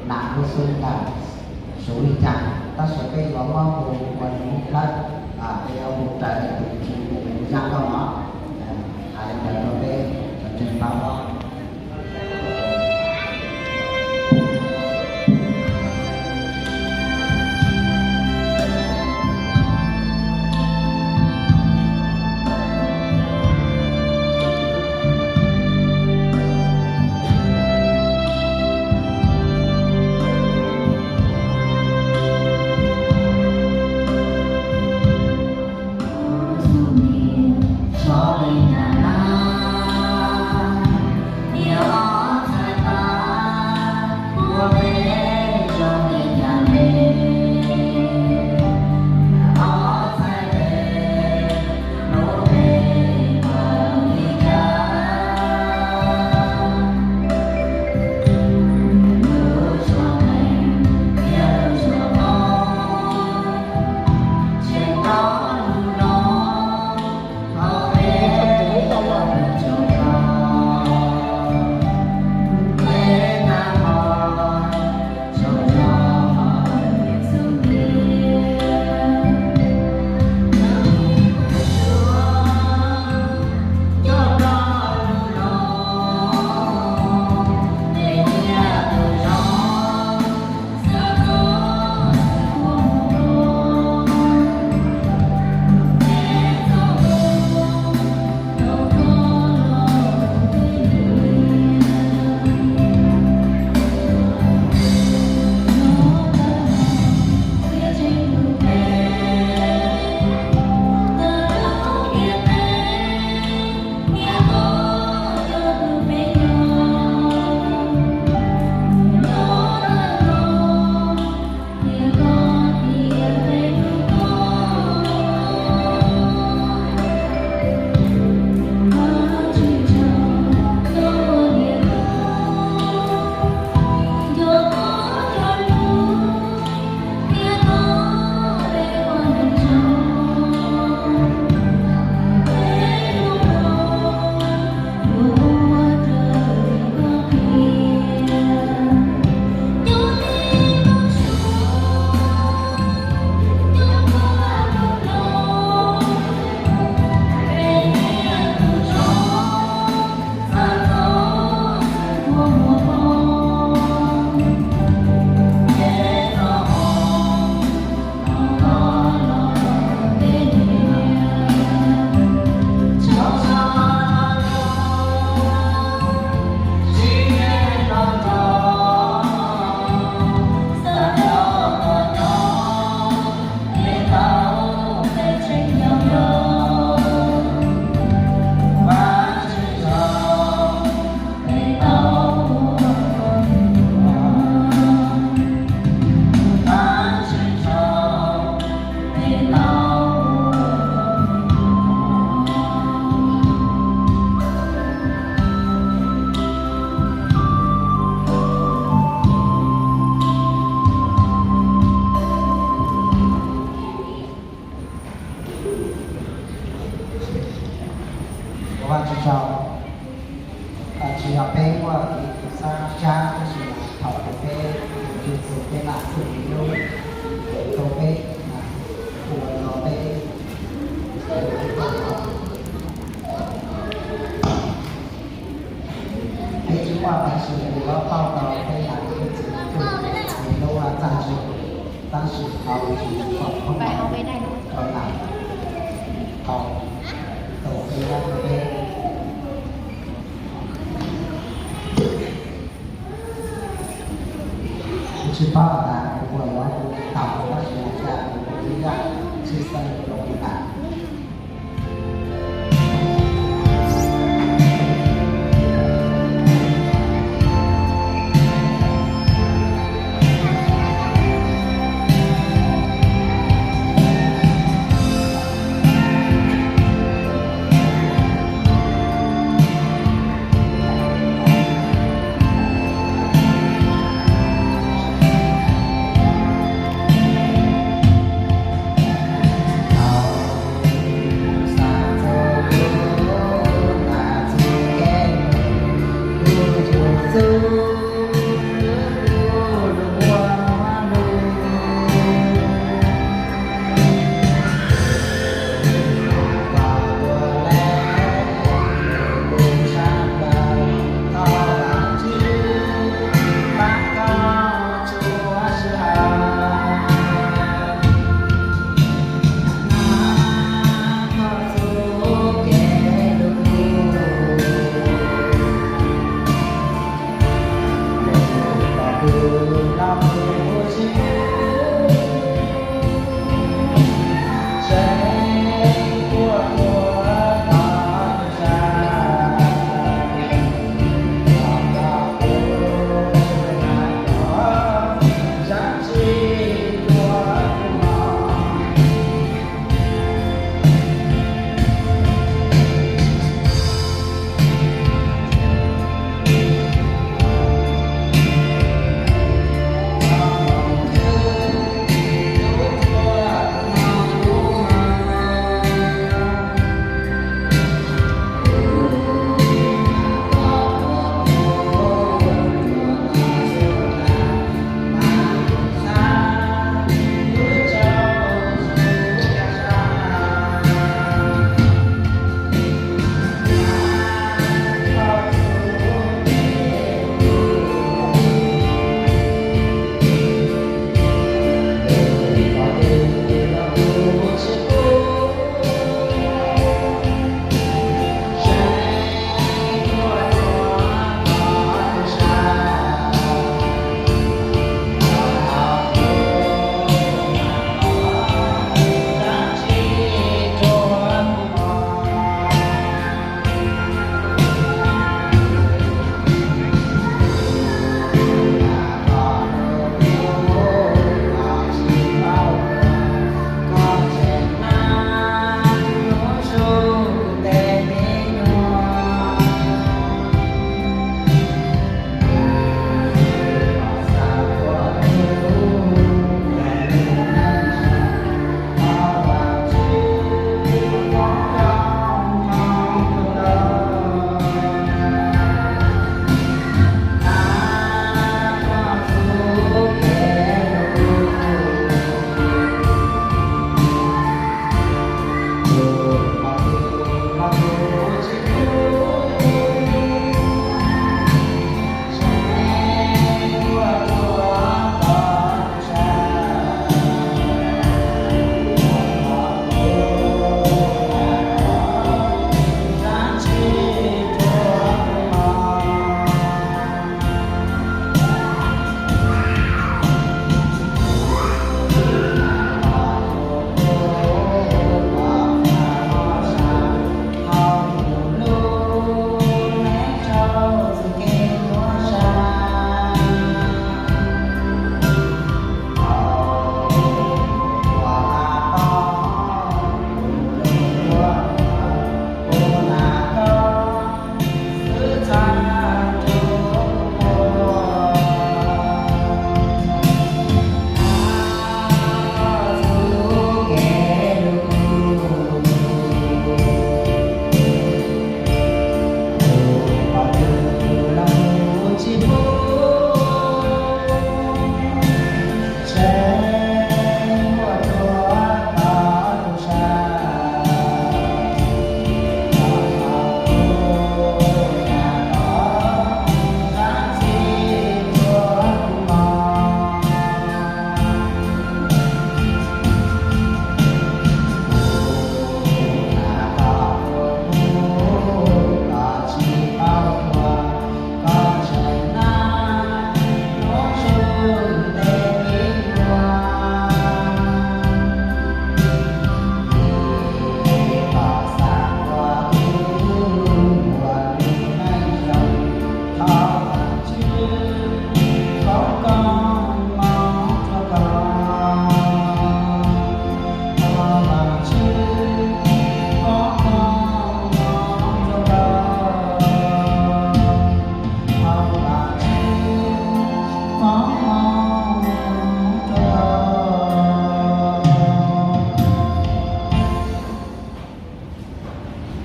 Nam lub xub ntawm suv li cas, tab sis peb yuav muab hu ua nws lub plawg, peb yuav hu raws li tus tsis mus mus zaj nkauj no. Hais li ntawd rau peb sawv tsees paub. Ua Vajtswv tsaug, tsis yog peb muaj kev xav tsab tab sis thaum peb tus Tswv txhua peb lam txuj kev hlub, rau peb, ua rau peb, peb tsis muaj tab sis yuav pauj tau peb lam txuj kev hlub txaj ntsig, tab sis thaum Tswv txhua peb lam tau tus peb lam peb. Kuv tsis paub tas kuv puas yuav hu tau tab sis hais tias kuv ib zaj tshwj xeeb rau kuv tas.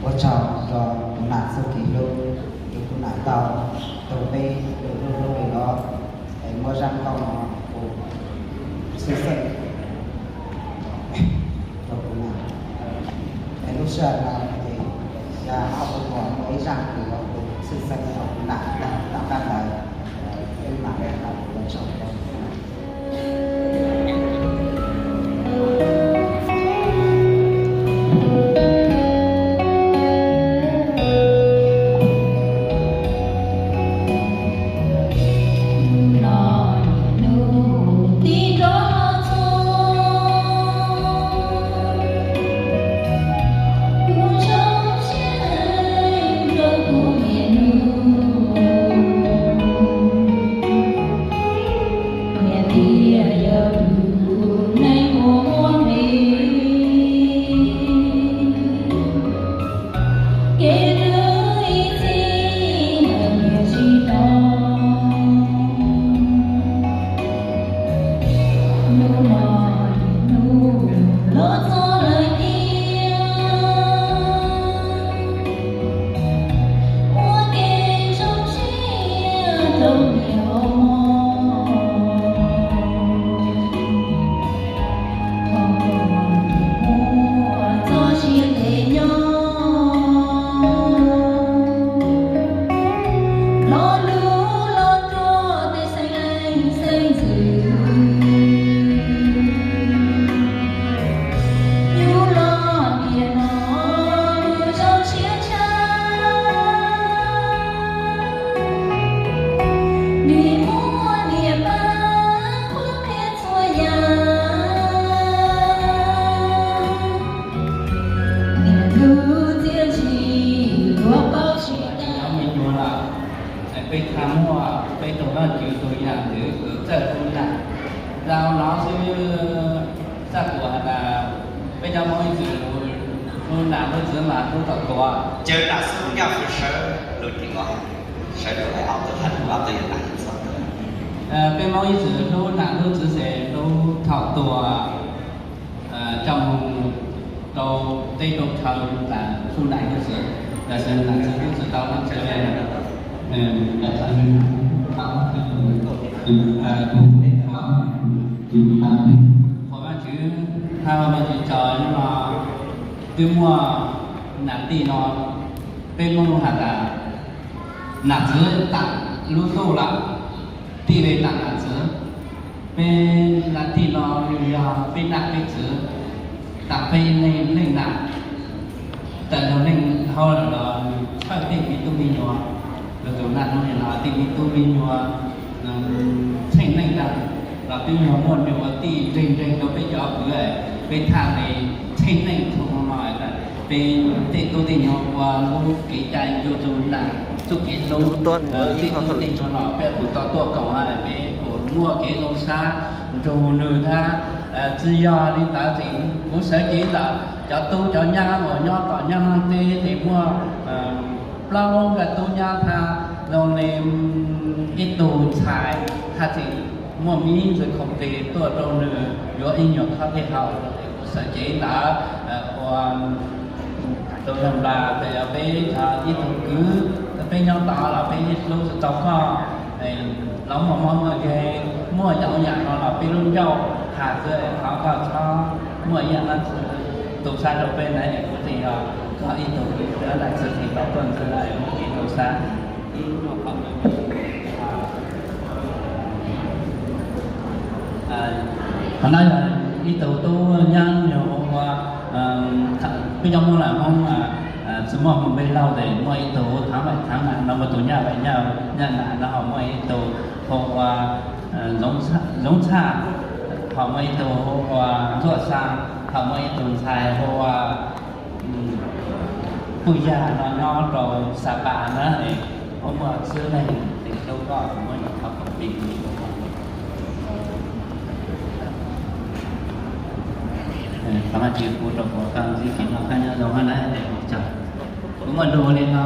Ua tsaug rau kuv nam txuj kev hlub, kuv nam tau rau peb tus hlub hlub li no, es muab zaj nkauj no kuv xwm txheej rau kuv nam. Es lub sij hawm no ces yog ob tug muam muaj ib zaj kws los kuv xwm txheej rau kuv nam tag, tom qab ntawd wb mam li hais ua tsaug rau kuv nam. Hlub nam, rau no xwb, txaj kuas has tas peb cov Hmoob ib txwm hlub nam hlub txwv mas hlub thaum tuag. Cawv nam xub nyaj hwv sawv lug tim no, sawv rau ob tug hais ob tug yog nam txog. Peb Hmoob ib txwm hlub nam hlub txwv ces hlub thaum tuag, coj mus rau teb rau chaw tas hlub nam hlub txwv, tas nam txwv hlub txwv tau no ces qhuas Vajtswv, qhuas Vajtswv tso no twb muaj nam tij no, peb Hmoob has tas nam txwv tam lub ntuj lawm, tij li tam nam txwv. Peb nam tij no nws yog peb nam peb txwv, tam peb leej nam. Tam nws neej hauv lawm los nws txhawj tej me tub me nyuam, lawv tus nam no tej me tub me nyuam txheej neej ntag, los twb yog muaj nws ua tij nreeg nreeg rau peb cov kwv, peb thaj li txheej neej txhua no, peb tej tub tej nyuam ua lub kev cai yuav tus nam txuj kev hlub, tej tub tej nyuam los peb kuj tau tuaj koom, peb kuj muaj kev zoo sab nrug nws thiab. Tsis yog li ntawd ces kuv sawv cev ntawm cov tub cov nyab uas nyob tom nyab laj teb ces muaj plaub nqe tub nyab thiab zoo li ib tug ntxhais, haj tseem muaj me ntxwv khoom tes tuaj rau nws yuav ib nyuag khob tej haus. Kuv sawv cev ntawd ua tus yog nplas, peb ib tug kwv, peb nyob tod los peb hlub tsis tau koj, los muaj mob muaj nkeeg, muaj yam ub yam no los peb lub ncauj has xwb, thov koj txhob muaj ib yam dab tsi tu sab rau peb na, es kuv tseem yog koj ib tug kwv, dab tsi tsis tau tuaj ntxiv lawm, muaj kev tu sab. Qhov no yog ib tug tub nyab yog ua, peb cov Hmoob lam Hmoob tsis muaj mus npe laug tes muaj ib tug Thaav Vaim Thaav Nam no, muaj tus Nyaj Vaim Nyaj Nam no, ho muaj ib tug hu ua Zoov Txhaj, ho muaj ib tug hu ua Ntxuaj Xa, ho muaj ib tug ntxhais hu ua Puj Yaj no nyob rau Xa Pas na, es muaj xwb leej tes hlub koj muab nyuam qhuav kom pib. Qhov no ces kuv rau kuv koj ntxiv kev noj qab nyob zoo na, es kuv muaj lus li no.